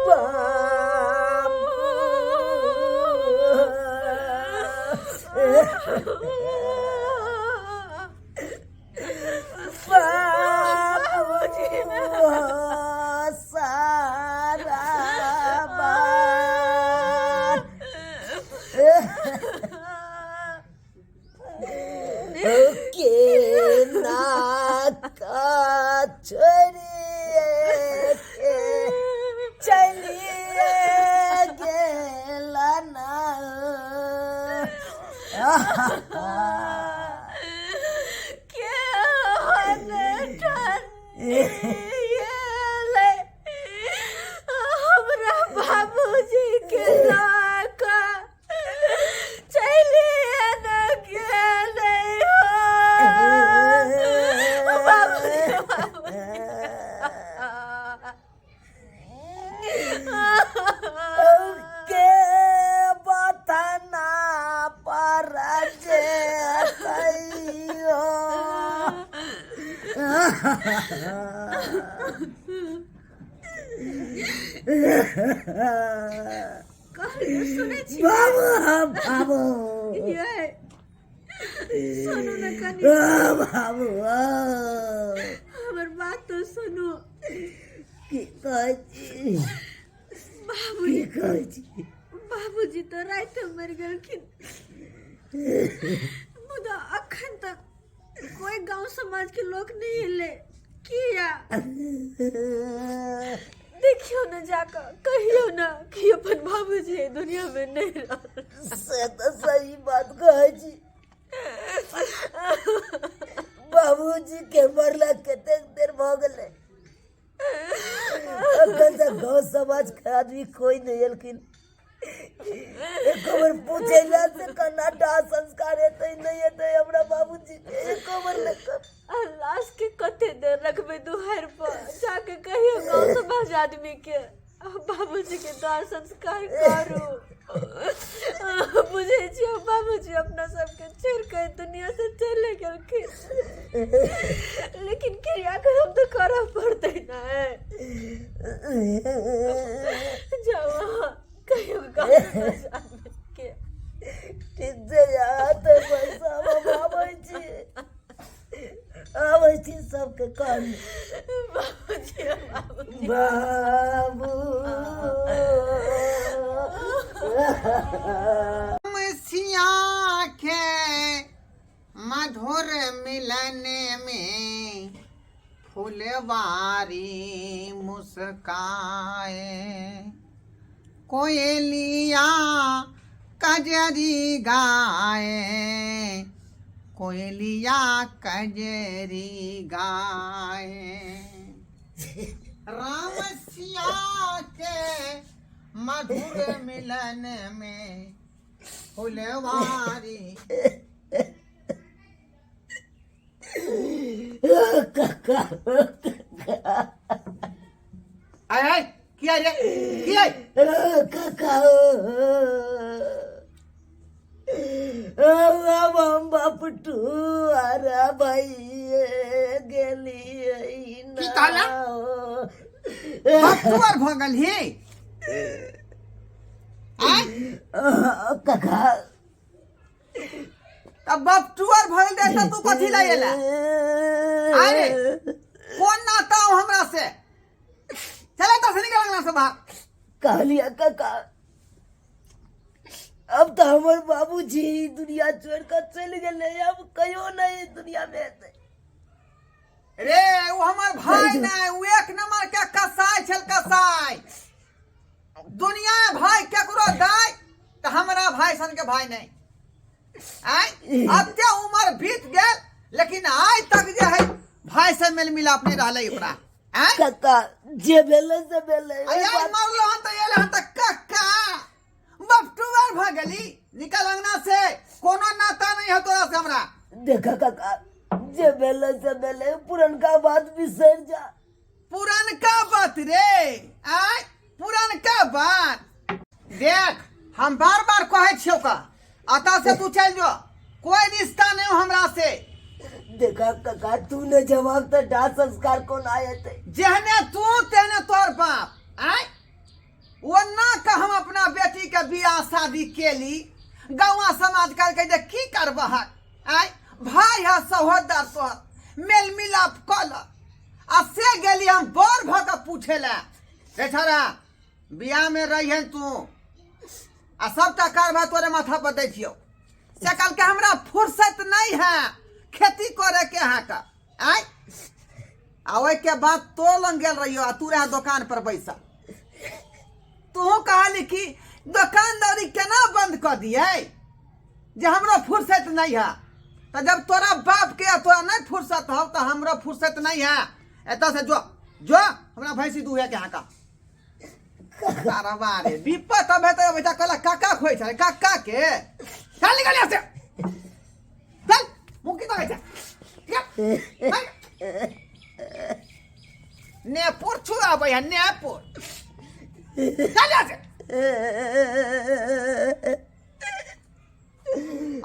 बाबू सारा बात के नाका छोड़िए के चलिए गेला ना। केहन ठंडी एलै हमरा बाबूजी के लऽ कऽ चलिए ने गेलै हो बाबूजी, बाबूजी। के बतना पर जे तैयो। कहलियौ सुनै छी? बाबू बाबू। यै सुनू ने कनि। बाबू। हमर बात तो सुनू। की कहै छी? बाबूजी। की कहै छी? बाबूजी तऽ राति मरि गेलखिन, मुदा अखन तक कोई गांव समाज के लोग नहीं एलै। किया? देखियौ ने, जाकऽ कहियौ ने कि अपन बाबूजी एहि दुनिया में नहीं रहल। से तऽ सही बात कहै छी। बाबूजी के मरला कतेक देर भऽ गेलै, अखन तक गाँव समाज के आदमी कोई नहीं एलखिन एको बेर पूछे ला से केना दाह संस्कार हेतै नहीं हेतै हमरा बाबूजी के, एको बेर नहि आ लाश के कते देर रखबै दुहार पर? जाके कहियौ गाँव समाज आदमी के, आ बाबूजी के दाह संस्कार करू। बुझै छियै, बाबूजी अपना सबके छोड़ि कऽ एहि दुनिया से चलि गेलखिन, लेकिन क्रियाक्रम तऽ करऽ पड़तै ने। जाउ अहाँ, कहियौ गाँव समाज आदमी के। ठीक छै यार, तऽ बस हम आबै छी, आबै छी सबके कहने। बाबूजी, बाबूजी। बाबू। सिया के मधुर मिलन में फुलवारी मुस्काए, कोयलिया कजरी गाए, कोयलिया कजरी गाए। राम सिया के मधुर मिलन में फुलवारी। काका। आय आय, किया रे, किया? काका, अब हम बापटू अरे भाई गेलियै। की कहला? बाप तुअर भऽ गेल हे? आय। काका। तब बाप टुअर भऽ गेल तऽ तू कथी लए एला? अरे कोन नाता हो हमरा से? चले तो से, निकल अंगना से बाहर। कहलियै काका, अब तऽ हमर बाबूजी दुनिया छोड़ कऽ चलि गेलै, अब कहियो नहीं दुनिया में एतै। रे, ओ हमर भाई नहीं, ओ एक नंबर के कसाई छल, कसाई। दुनिया में भाई केकरो दाय तऽ हमरा भाई सन के भाई नहीं। आय अते उम्र बीत गेल, लेकिन आइ तक जे है भाई से मेल मिलाप नहीं रहलै ओकरा। आय। काका, जे भेलै से भेलै। आइ मरलो हन तऽ एल हन तऽ कक्का बपटुअर भऽ गेली। निकल अंगना से, कोनो नाता नहीं है तोरा से हमरा। देखा काका, जे भेलै से भेलै, पुरनका बात बिसरि जा। पुरनका बात रे? आय, पुरनका बात? देख, हम बार बार कहै छियौ का, अतः से तू चल जो, कोई रिश्ता नहीं हो हमरा से। देखा काका, तू ने जवाब तऽ दाह संस्कार कोना हेतै? जेहने तू तेहने तोहर बाप। आय। बियाह शादी केली गाँवा समाज कहलकै जे की करबहक आँय भाय है सहोदर तोहर मेल मिलाप कऽ लऽ आ से गेली हम बड़ भऽ कऽ पूछे लए रे छोरा बियाह में रहिहन तू आ सबटा कारभार तोरे माथा पर दै छियौ से कहलकै हमरा फुर्सत नहीं है खेती करे के है का आय आ ओहिके बाद तो लंग गेल रहियो आ तू रहे दोकान पर बैसल तू कहली कि दोकानदारी केना बंद कऽ दियै जे हमरो फुर्सत नहीं है तऽ जब तोरा बाप के आ तोरा नहीं फुर्सत हौ तऽ हमरो फुर्सत नहीं है एतऽ से जो जो हमरा भैंसी दूहे के हाँका तारवा रे विपत अब हेतै बेटा कहला काका खोइ छै काका के चल निकल यहाँ से चल मुँह की ताकै छै चल। नेपुर छू आबै है नेपुर चल यहाँ से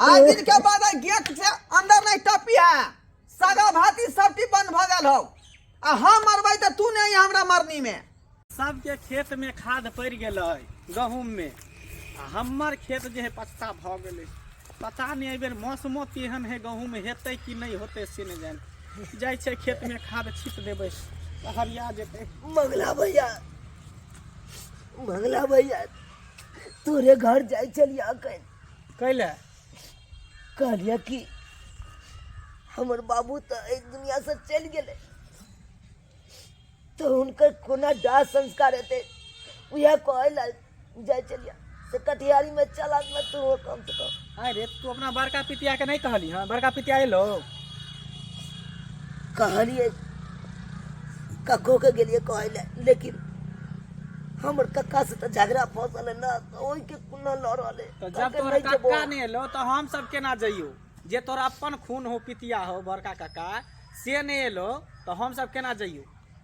आज दिन के बाद आई गेट से अंदर नहीं टपी है सगा भाती सबटी बंद भ गेल हो आ हम मरबै तऽ तू नहीं हमरा मरनी में सबके खेत में खाद पड़ि गेलै गहूँम में आ हमर खेत जे है पछता भऽ गेलै पता नहि एहिबेर मौसमो तेहन है गहूँम हेतै कि नहि होतै से नहि जानि जाइ छै खेत में खाद छीट देबै तऽ हरिया जेतै। मंगला भैया, मंगला भैया, तोरे घर जाइ छलियै अखन। कैले? कहलियै कि हमर बाबू तऽ एहि दुनियासँ चलि गेलै, तऽ हुनकर कोना दाह संस्कार हेतै, उएह कहै लए जाइ छलियै से कटिहारीमे चलत ने तू कम से कम। अरे तू अपना बड़का पितिया के नहीं कहली? हाँ, बड़का पितिया एलो? कहलियै, कक्को के गेलियै कहै लए, लेकिन हमर कक्का से तऽ झगड़ा फसल है ने, तऽ ओहिके कोना लऽ रहल है। तऽ जब कहलकै, तोहर नहि जेबो। कक्का नहीं एलो तऽ हम सब केना जइयो? जे तोरा अपन खून हो, पितिया हो, बड़का काका से नहीं एलो तऽ हम सब केना जइयो?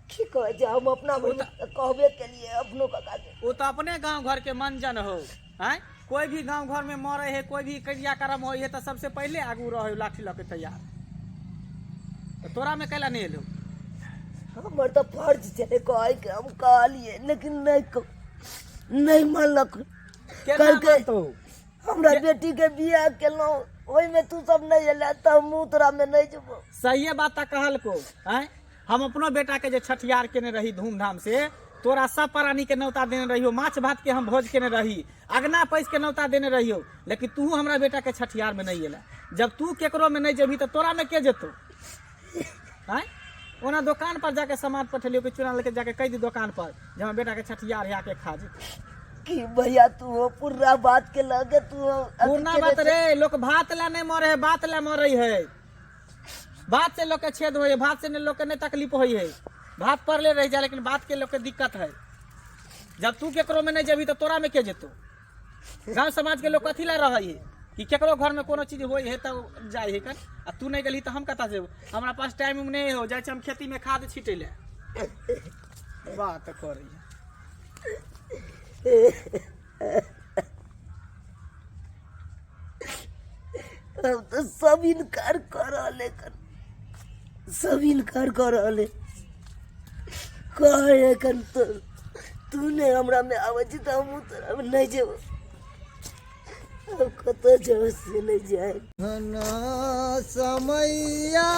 की कहै छै, हम अपना भरि कहबे केलियै अपनो काका के। वो तो अपने गांव घर के मंजन हो हैं, कोई भी गांव घर में मरे है, कोई भी क्रियाक्रम हो है तो सबसे पहले आगू रहे लाठी लऽ के तैयार, तो तोरा में कैला नहीं एलो? हमर तऽ फर्ज छलै कहैके, हम कहलियै लेकिन नहि मानलक। केना कहलकै मानतौ? हमरा बेटी के बियाह केलहुँ ओहिमे तू सब नहि एला तऽ हमहूँ तोरा में नहि जेबो। सहिए बात तऽ कहलको हैं। हम अपनो बेटा के जे छठियार केने रही धूमधाम से, तोरा सब प्राणी के नौता देने रहियो, माछ भात के हम भोज केने रही, अगना पैस के नौता देने रहियो, लेकिन तू हमरा बेटा के छठियार में नहीं एला। जब तू केकरो में नहीं जेबही तऽ तोरा में के जेतो हैं? ओना दोकान पर जाके सामान पठेलियो कि चूना लेके जाके कहि दी दोकान पर जे हमर बेटा के छठियार है, आके खा जेतै। कि भैया तू हो पूरा बात के लगे तू हो अथी पूर्णा केने बात छै। रे, लोक भात ला नहीं मरे है, बात ला मरे है। भात से लोग के छेद होय है, भात से लोग के नहीं तकलीफ होय है, भात पड़ले रह जाए, लेकिन बात के लोग के दिक्कत है। जब तू केकरो में नहीं जेबही तो तोरा में के जेतो? गांव समाज के लोग कथी ला रहे है कि केकरो घर में कोनो चीज होय है तो जाय है कन, आ तू नहीं गेलही तो हम कतऽ जेबो? हमरा पास टाइम उम नहीं हो जाइ छै, हम खेती में खाद छीटै ले बात करै। अब तऽ सब इनकार कर रहल है, सब इनकार कर रहल है, कहे कन तो तू नहीं हमरा में आबै छी तऽ हमहूँ तोरा में नहीं जेबो। अब कतऽ जेबो से नहीं जाए। समैया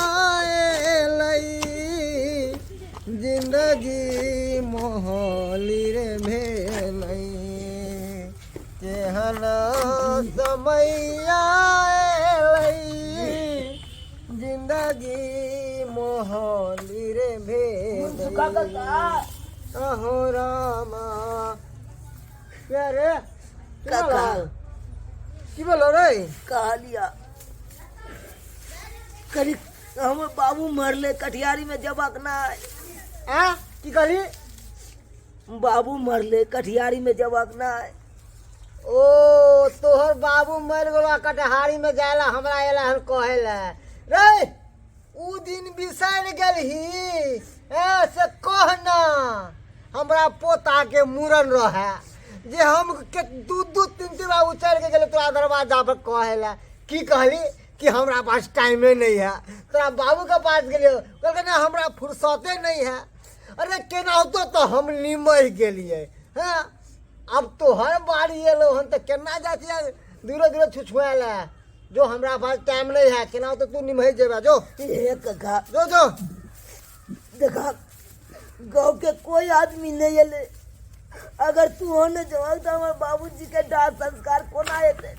एलै जिंदगी मोहली रे भेलै, केहन समैया एलै जिंदगी मोहली रे भेलै। अहो रामा, के रे? काका। की बोलो रे? कहलिया करी हमर बाबू मरले कटिहारी में जबाक ना। आ की कहली? बाबू मरले कटिहारी में जबाक ना। ओ तोहर बाबू मर गेलो कटहारी में जायला हमरा एला हन कहेला रे? उ दिन बिसरि गेलही ए से कह ना, हमरा पोता के मूड़न रहे जे हम के दू दू तीन तीन बार उचल के गेलै तोरा दरवाजा पर कहेला। की कहली कि हमरा पास टाइमे नहीं है। तोरा बाबू के पास गेलियो, कहलकै ना हमरा फुर्सते नहीं है। अरे केनाहितो तो हम निमहि गेलियै। हाँ। आब तोहर बारी एलो हन तऽ केना जाइ छियै दूरे दूरे छुछुआए लए जो हमरा पास टाइम नहीं है केना तो तू निमहि जेबे जो हे काका जो जो देखा गाँव के कोई आदमी नहीं एले अगर तू होने जवाब तो हमारे बाबूजी के दाह संस्कार कोना हेतै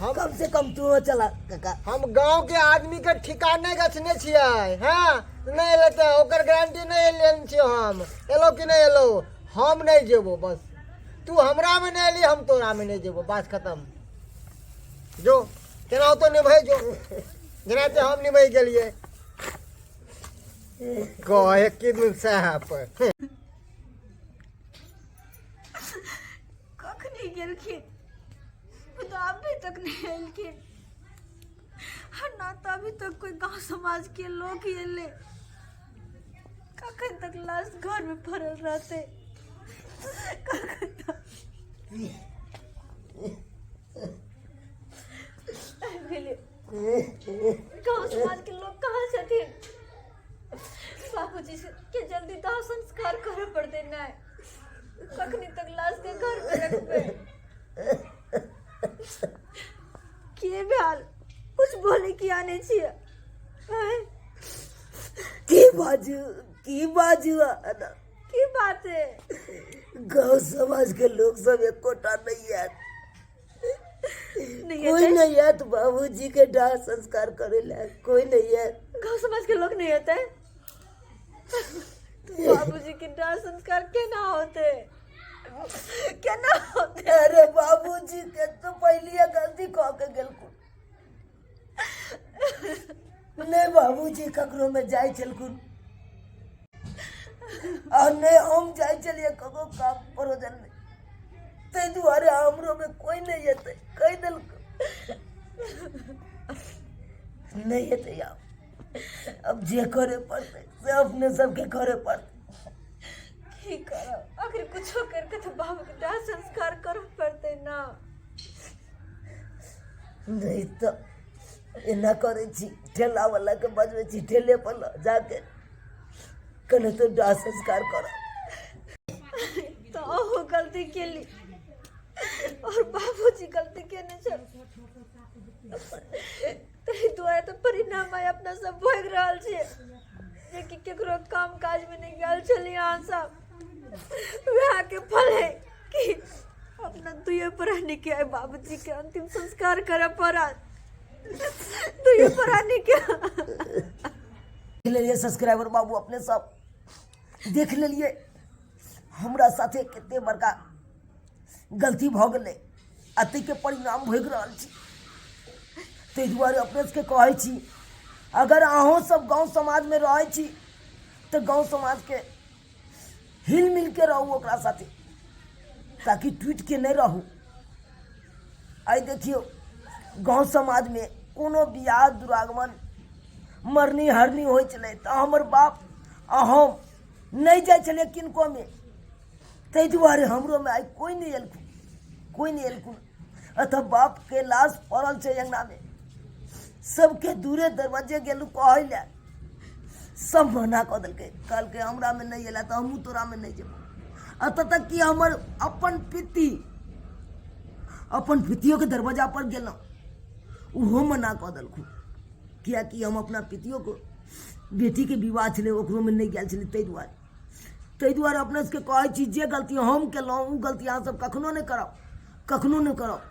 हम कम से कम तू चला काका हम गांव के आदमी के ठिकाने गछने छियै हाँ नहीं एलै तऽ ओकर गारंटी नहीं लेने छियै हम एलो कि नहीं एलो हम नहीं जेबो बस तू हमरा में नहीं एली हम तोरा में नहीं जेबो बात खत्म जो केना तो निभै जो जेना ते हम निभै गेलियै कहे कि दिन साहब कखनी गेलखिन ओ तऽ अभी तक नहि एलखिन आ ना तऽ अभी तक कोई गांव समाज के लोग ही एलै कखन तक लाश घर में पड़ल रहतै कखन तक आबि गेलै गाँव समाज के लोग कहाँ छथिन बाबूजी के जल्दी दाह संस्कार करऽ पड़तै नहि कखनी तक लाश के घर में रखबै के भेल कुछ बोले किया नहि छियै आँय? की बाजू की बाजू अना की बात है गाँव समाज के लोग सब एकोटा नहीं आयत नहीं कोई हेतै नहीं आयत बाबूजी के दाह संस्कार करे ला कोई नहीं आयत गाँव समाज के लोग नहीं हेतै तो बाबूजी के दाह संस्कार केना होते केना होते अरे बाबूजी के तो पहली गलती कह के गेलखुन नहीं बाबूजी ककरो में जाय छलखुन आ नहीं हम जाय छलियै ककरो काम परोजन में ताहि दुआरे हमरो में कोई नहीं जेतै कहि देलक नहीं हेतै आब अब जे करे पड़तै से अपने सबके करे पड़तै की करब आखिर कुछो करके तो बाबू के दाह संस्कार करऽ पड़तै ना नहीं तऽ एना करै छी ठेलावलाके बजबै छी ठेले पर लऽ जाके कने तो दाह संस्कार करब तऽ अहूँ गलती केली और बाबूजी गलती केने छल ताहि दुआरे तऽ परिणाम आइ अपना सब भोगि रहल छियै जेकि केकरो काम काजमे नहि गेल छलियै अहाँ सब वएहके फल है कि अपना दुइये प्राणी के आइ बाबूजी के अंतिम संस्कार करऽ पड़त दुइये प्राणी के देख लेलियै सब्सक्राइबर बाबू अपने सब देख लेलियै हमरा साथे कते बड़का गलती भऽ गेलै आ ताहिके परिणाम भोगि रहल छी ताहि दुआरे अपने सबके कहै छी अगर अहूँ सब गाँव समाजमे रहै छी तऽ गाँव समाजके हिल मिलके रहू ओकरा साथे ताकि टूटिके नहि रहू। आइ देखियौ गाँव समाजमे कोनो बियाह दुरागमन मरनी हरनी होइ छलै तऽ हमर बाप आ हम नहि जाइ छलियै किनकोमे ताहि दुआरे हमरोमे आइ कोइ नहि एलखुन कोइ नहि एलखुन। एतऽ बापके लाश पड़ल छै अङ्गनामे सबके दूरे दरवाजे गेलहुँ कहै लए सब मना कऽ देलकै कहलकै हमरामे नहि एला तऽ हमहूँ तोरामे नहि जेबौ। एतऽ तक कि हमर अपन पित्ती अपन पितियोके दरवाजा पर गेलहुँ ओहो मना कऽ देलखुन किएकि हम अपना पितियोके बेटीके विवाह छलै ओकरोमे नहि गेल छलै ताहि दुआरे अपना सबके कहै छी जे गलती हम केलहुँ ओ गलती अहाँ सब कखनो नहि करब कखनो नहि करब।